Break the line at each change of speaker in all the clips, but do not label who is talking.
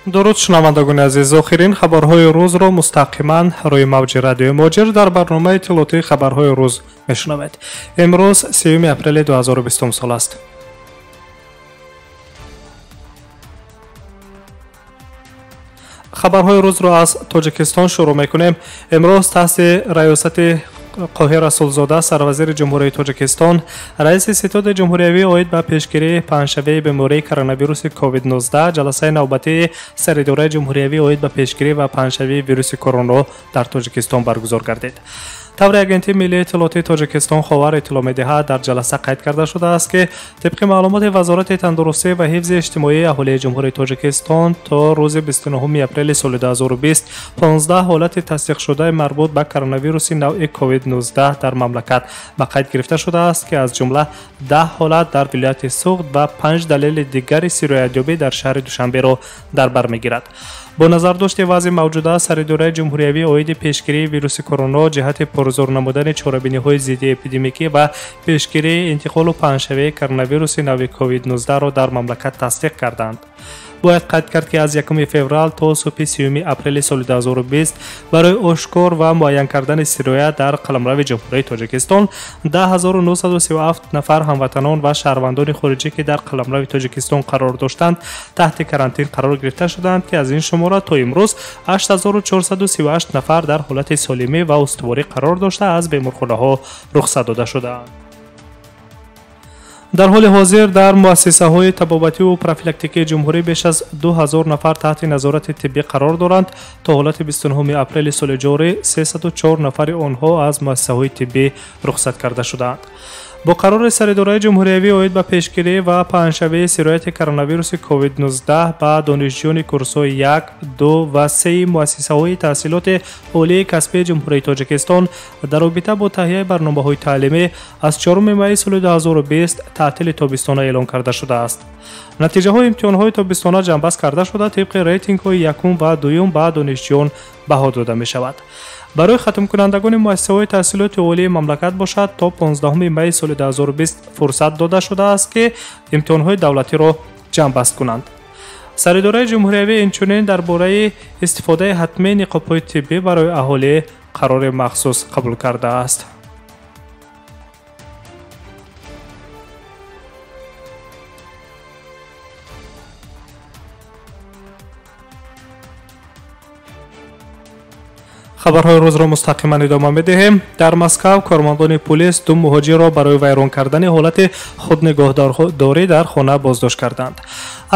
Дуруд, шунавандагони азиз. Охирин хабарҳои рӯзро мустақиман рӯи мавҷи радиои Муҳоҷир дар барномаи иттилоотии хабарҳои рӯз мешунавед. Имрӯз 3 апрели 2020 сол аст. Хабарҳои рӯзро аз Тоҷикистон шурӯъ мекунем. Имрӯз таҳти раёсати Қоҳир Расулзода, сарвазири Ҷумҳурии Тоҷикистон, раиси Ситоди ҷумҳуриявӣ оид ба пешгирии паҳншавии бемории коронавируси COVID-19 ҷаласаи навбатии Саридораи ҷумҳуриявӣ оид ба пешгирӣ ва паҳншавии вируси короно дар Тоҷикистон баргузор гардид. Таври Агентии миллии иттилоотии Тоҷикистон Ховар иттилоъ медиҳад, дар ҷаласа қайд карда шудааст, ки тибқи маълумоти Вазорати тандурустӣ ва ҳифзи иҷтимоии аҳолии Ҷумҳурии Тоҷикистон то рӯзи 29 апрели соли 2020 15 ҳолати тасдиқшудаи марбут ба коронавируси навъи COVID-19 дар мамлакат ба қайд гирифта шудааст, ки аз ҷумла 10 ҳолат дар вилояти Суғд ва 5 далели дигари сироятёбӣ дар шаҳри Душанберо дар бар мегирад. Бо назардошти вазъи мавҷуда, Саридораи ҷумҳуриявӣ оиди пешгирии вируси короно ҷиҳати пурзур намудани чорабиниҳои зидди эпидемикӣ ва пешгирии интиқолу паҳншавии коронавируси нави COVID-19-ро дар мамлакат тасдиқ карданд. Бояд қайд кард, ки аз 1 феврал то субҳи 3 апрели соли 2020 барои ошкор ва муайян кардани сироят дар қаламрави Ҷумҳурии Тоҷикистон 10937 нафар ҳамватанон ва шаҳрвандони хориҷӣ, ки дар қаламрави Тоҷикистон қарор доштанд, таҳти карантин қарор гирифта шуданд, ки аз ин шумора то имрӯз 8438 нафар дар ҳолати солимӣ ва устуворӣ қарор дошта, аз беморхонаҳо рухсат дода шудаанд. Дар ҳоли ҳозир дар муассисаҳои табобативу профилактикии ҷумҳурӣ беш аз 2000 нафар таҳти назорати тиббӣ қарор доранд. То ҳолати 29 апрели соли ҷорӣ 304 нафари онҳо аз муассисаҳои тиббӣ рухсат карда шудаанд. Бо қарори Саридораи ҷумҳуриявӣ оид ба пешгирӣ ва паҳншавии сирояти коронавируси COVID-19 ба донишҷӯёни курсҳои 1, 2 ва 3 муассисаҳои таҳсилоти олии касбии Ҷумҳурии Тоҷикистон дар робита бо таҳияи барномаҳои таълимӣ аз 4 майи соли 2020 таътили тобистона эълон карда шудааст. Натиҷаҳои имтиҳонҳои тобистона ҷамъбаст карда шуда, тибқи рейтингҳои якум ва дуюм ба донишҷӯён баҳо дода мешавад. Барои хатмкунандагони муассисаҳои таҳсилоти олии мамлакат бошад, то 15 майи соли 2020 фурсат дода шудааст, ки имтиҳонҳои давлатиро ҷамъбаст кунанд. Саридораи ҷумҳуриявӣ инчунин дар бораи истифодаи ҳатмии ниқобҳои тиббӣ барои аҳолӣ қарори махсус қабул кардааст. Хабарҳои рӯзро мустақиман идома медиҳем. Дар Москав кормандони полис ду муҳоҷирро барои вайрон кардани ҳолати худнигоҳдорӣ дар хона боздошт карданд.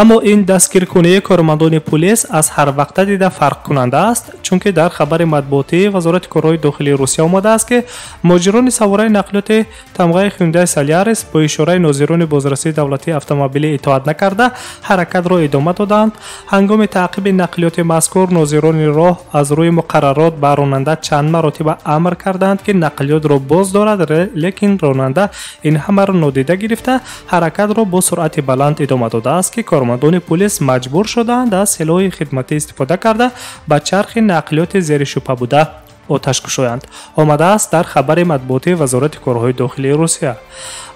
Аммо ин дастгиркунии кормандони полис аз ҳар вақта дида фарқкунанда аст, чунки дар хабари матбуотии Вазорати корҳои дохилии Русия омадааст, ки муҳоҷирони савораи нақлиёти тамғаи Hyundai Solaris бо ишораи нозирони бозрасии давлатии автомобилӣ итоат накарда, ҳаракатро идома доданд. Ҳангоми таъқиби нақлиёти мазкур нозирони роҳ аз рӯи муқаррарот ба ронанда чанд маротиба амр карданд, ки нақлиётро боз дорад, лекин ронанда ин ҳамаро нодида гирифта, ҳаракатро бо суръати баланд идома додааст, ки кормандони полис маҷбур шуданд аз силоҳи хидматӣ истифода карда, ба чархи нақлиёти зери шубҳа буда оташ кушоянд. Омадааст дар хабари матбуотии Вазорати корҳои дохилии Русия.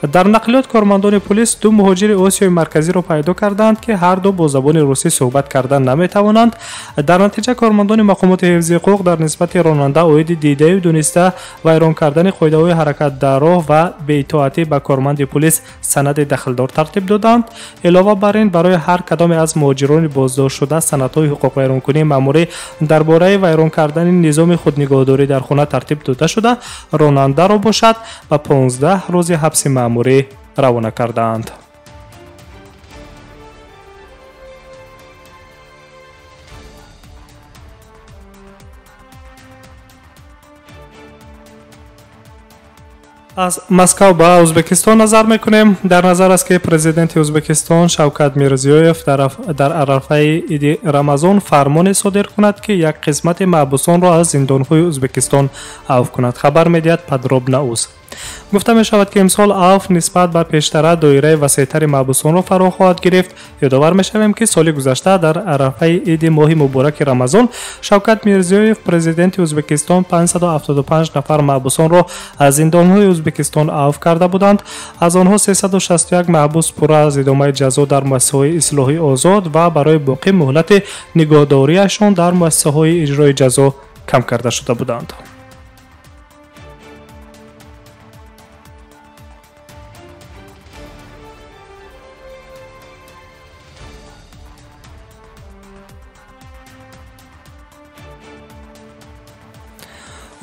Дар нақлиёт кормандони полис ду муҳоҷири Осиёи Марказиро пайдо карданд, ки ҳар ду бо забони русӣ суҳбат кардан наметавонанд. Дар натиҷа кормандони мақомоти ҳифзи ҳуқуқ дар нисбати ронанда оиди дидаю дониста вайрон кардани қоидаҳои ҳаракат дар роҳ ва беитоатӣ ба корманди полис санади дахлдор тартиб доданд. Илова бар ин, барои ҳар кадоме аз муҳоҷирони боздоштшуда санадҳои ҳуқуқвайронкунии маъмурӣ дар бораи вайрон кардани низоми худнигоҳдорӣ дар хона тартиб дода шуда, ронандаро бошад ба 15 рӯзи ҳабси маъмурӣ равона кардаанд. Аз Москав ба Ӯзбекистон назар мекунем. Дар назар аст, ки президенти Ӯзбекистон Шавкат Мирзиёев дар арафаи иди Рамазон фармоне содир кунад, ки як қисмати маҳбусонро аз зиндонҳои Ӯзбекистон авф кунад, хабар медиҳад Подробна Уз. Гуфта мешавад, ки имсол авф нисбат ба пештара доираи васеътари маҳбусонро фаро хоҳад гирифт. Ёдовар мешавем, ки соли гузашта дар арафаи иди моҳи мубораки Рамазон Шавкат Мирзиёев, президенти Ӯзбекистон, 575 нафар маҳбусонро аз зиндонҳои Ӯзбекистон авф карда буданд. Аз онҳо 361 маҳбус пурра аз идомаи ҷазо дар муассисаҳои ислоҳӣ озод ва барои боқӣ муҳлати нигоҳдориашон дар муассисаҳои иҷрои ҷазо кам карда шуда буданд.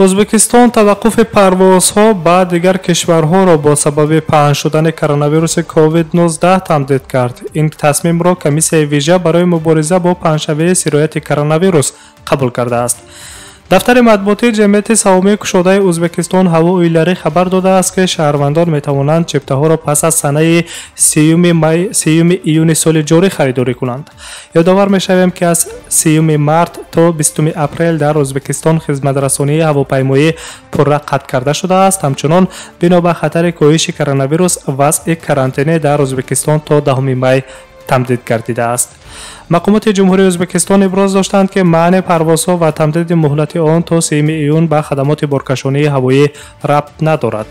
Ӯзбекистон таваққуфи парвозҳо ба дигар кишварҳоро бо сабаби паҳн шудани коронавируси COVID-19 тамдид кард. Ин тасмимро комиссияи вижа барои мубориза бо паҳншавии сирояти коронавирус қабул кардааст. Дафтари матбуотии ҷамъияти саҳомии кушодаи Ӯзбекистон ҳаво уйларӣ хабар додааст, ки шаҳрвандон метавонанд чиптаҳоро пас аз санаи 3 июни соли ҷорӣ харидорӣ кунанд. Ёдовар мешавем, ки аз 3 март то 20 апрел дар Ӯзбекистон хизматрасонии ҳавопаймоӣ пурра қатъ карда шудааст. Ҳамчунон бино ба хатари коҳиши коронавирус вазъи карантинӣ дар Ӯзбекистон то 10 май тамдид гардидааст. Мақомоти Ҷумҳурии Ӯзбекистон иброз доштанд, ки манъи парвозҳо ва тамдиди муҳлати он то 3 июн ба хадамоти боркашонии ҳавоӣ рабт надорад.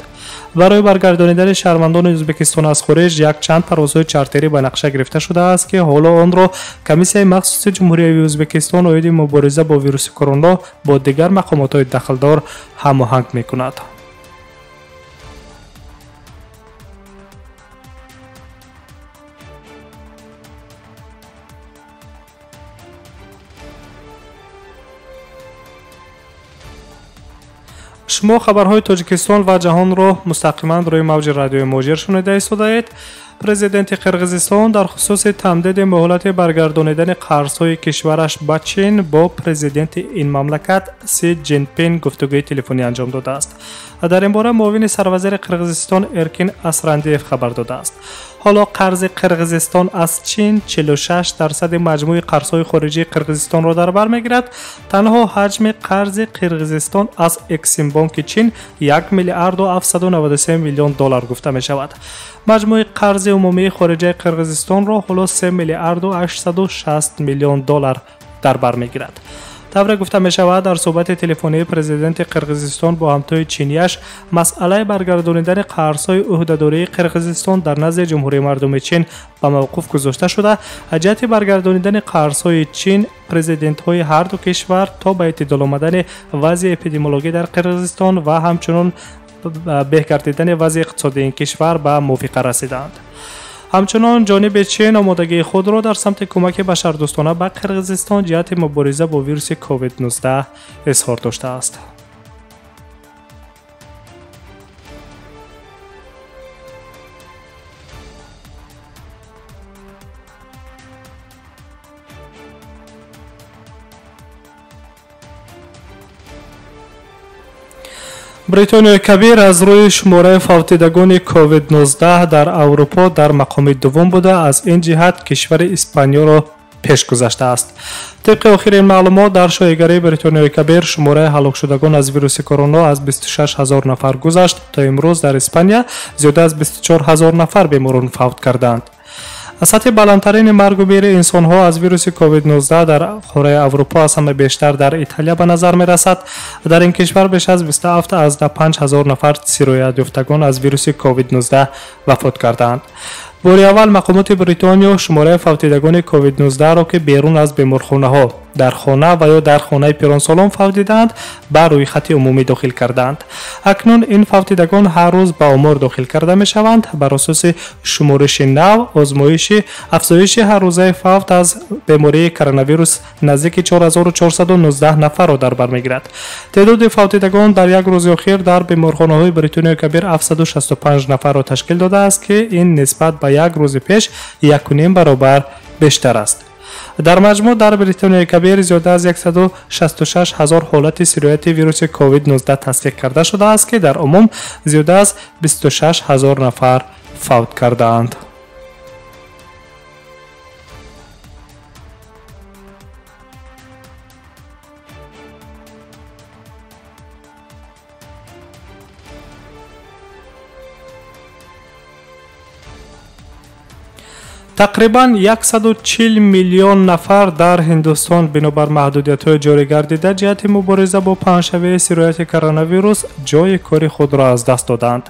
Барои баргардонидани шаҳрвандони Ӯзбекистон аз хориҷ якчанд парвозҳои чартерӣ ба нақша гирифта шудааст, ки ҳоло онро комиссияи махсуси Ҷумҳуриявии Ӯзбекистон оиди мубориза бо вируси корона бо дигар мақомотҳои дахлдор ҳамоҳанг мекунад. Шумо хабарҳои Тоҷикистон ва ҷаҳонро мустақиман рӯи мавҷи радиои Муҳоҷир шунида истодаед. Президенти Қирғизистон дар хусуси тамдиди муҳлати баргардонидани қарзҳои кишвараш ба Чин бо президенти ин мамлакат Си Ҷинпин гуфтугӯи телефонӣ анҷом додааст. Дар ин бора муовини сарвазири Қирғизистон Эркин Асрандиев хабар додааст. Ҳоло қарзи Қирғизистон аз Чин 46% маҷмӯи қарзҳои хориҷии Қирғизистонро дар бар мегирад. Танҳо ҳаҷми қарзи Қирғизистон аз Эксимбонки Чин 1 миллиарду 793 миллион доллар гуфта мешавад. Маҷмӯи қарзи умумии хориҷаи Қирғизистонро ҳоло 3 миллиарду 860 миллион доллар дар бар мегирад. Тавре гуфта мешавад, дар суҳбати телефонии президенти Қирғизистон бо ҳамтои чинияш масъалаи баргардонидани қарзҳои ӯҳдадории Қирғизистон дар назди Ҷумҳурии Мардуми Чин ба мавқуф гузошта шуда, ҷиҳати баргардонидани қарзҳои Чин президентҳои ҳарду кишвар то ба эътидол омадани вазъи эпидемиологӣ дар Қирғизистон ва ҳамчунон беҳ гардидани вазъи иқтисодии ин кишвар ба мувофиқа расиданд. Ҳамчунон ҷониби Чин омодагии худро дар самти кӯмаки башардӯстона ба Қирғизистон ҷиҳати мубориза бо вируси COVID-19 изҳор доштааст. Бритониёи Кабир аз рӯи шумораи фавтидагони COVID-19 дар Аврупо дар мақоми дуввум буда, аз ин ҷиҳат кишвари Испаниёро пеш гузаштааст. Тибқи охирин маълумот, дар шоҳигарии Бритониёи Кабир шумораи ҳалокшудагон аз вируси корона аз 26 ҳазор нафар гузашт. То имрӯз дар Испания зиёда аз 24 ҳазор нафар беморон фавт кардаанд. Сатҳи баландтарини маргу мири инсонҳо аз вируси COVID-19 дар қораи Аврупо аз ҳама бештар дар Италия ба назар мерасад. Дар ин кишвар беш аз 27,5 ҳазор нафар сироятёфтагон аз вируси COVID-19 вафот кардаанд. Бори аввал мақомоти Бритониё шумораи фавтидагони COVID-19-ро, ки берун аз беморхонаҳо, дар хона ва ё дар хонаи пиронсолон фавтидаанд, ба рӯйхати умумӣ дохил кардаанд. Акнун ин фавтидагон ҳар рӯз ба омор дохил карда мешаванд. Бар асоси шумориши нав, афзоиши ҳаррӯзаи фавт аз бемории коронавирус наздики 4419 нафарро дар бар мегирад. Теъдоди фавтидагон дар як рӯзи охир дар беморхонаҳои Бритониёи Кабир 765 нафарро ташкил додааст, ки ин нисбат ба як рӯзи пеш 1,5 баробар бештар аст. Дар маҷмӯъ дар Бритониёи Кабир зиёда аз 166 ҳазор ҳолати сирояти вируси COVID-19 тасдиқ карда шудааст, ки дар умум зиёда аз 26 ҳазор нафар фавт кардаанд. Тақрибан 140 миллион нафар дар Ҳиндустон бинобар маҳдудиятҳои ҷорӣ гардида ҷиҳати мубориза бо паҳншавии сирояти коронавирус ҷойи кори худро аз даст доданд.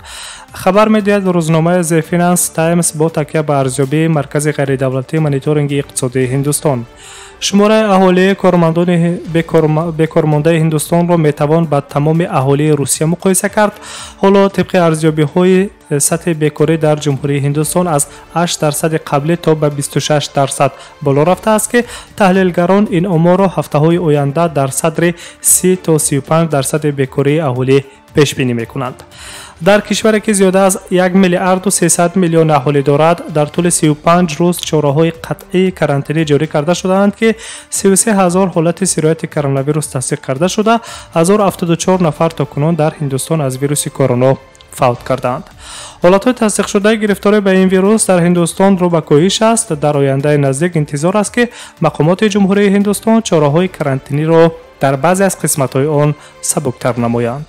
Хабар медиҳад рӯзномаи The Finance Times бо такя ба арзёбии Маркази ғайридавлатии мониторинги иқтисодии Ҳиндустон. Шумораи аҳолии кормандони бекормондаи Ҳиндустонро метавон ба тамоми аҳолии Русия муқоиса кард. Ҳоло тибқи арзёбиҳои сатҳи бекорӣ дар Ҷумҳурии Ҳиндустон аз 8% қаблӣ то ба 26% боло рафтааст, ки таҳлилгарон ин оморро ҳафтаҳои оянда дар садри 30 то 35% бекории аҳолӣ пешбинӣ мекунанд. Дар кишваре ки зиёда аз 1 миллиарду 300 миллион аҳолӣ дорад, дар тӯли 35 рӯз чораҳои қатъии карантинӣ ҷорӣ карда шудаанд, ки 33 ҳазор ҳолати сирояти коронавирус тасдиқ карда шуда, 1074 нафар то кунун дар Ҳиндустон аз вируси корона фавт кардаанд. Ҳолатҳои тасдиқшудаи гирифторӣ ба ин вирус дар Ҳиндустон рӯ ба коҳиш аст. Дар ояндаи наздик интизор аст, ки мақомоти Ҷумҳурии Ҳиндустон чораҳои карантиниро дар баъзе аз қисматҳои он сабуктар намоянд.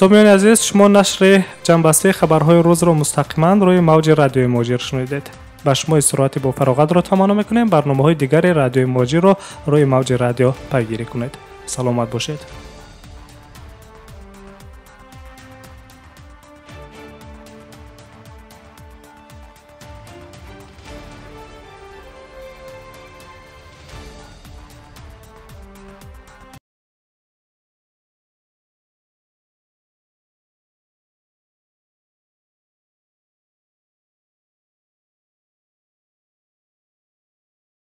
Сомиёни азиз, шумо нашри ҷамъбастии хабарҳои рӯзро мустақиман рӯи мавҷи радиои Муҳоҷир шунидед. Ба шумо истироҳати бофароғатро таманно мекунем. Барномаҳои дигари радиои Муҳоҷирро рӯи мавҷи радио пайгирӣ кунед. Саломат бошед.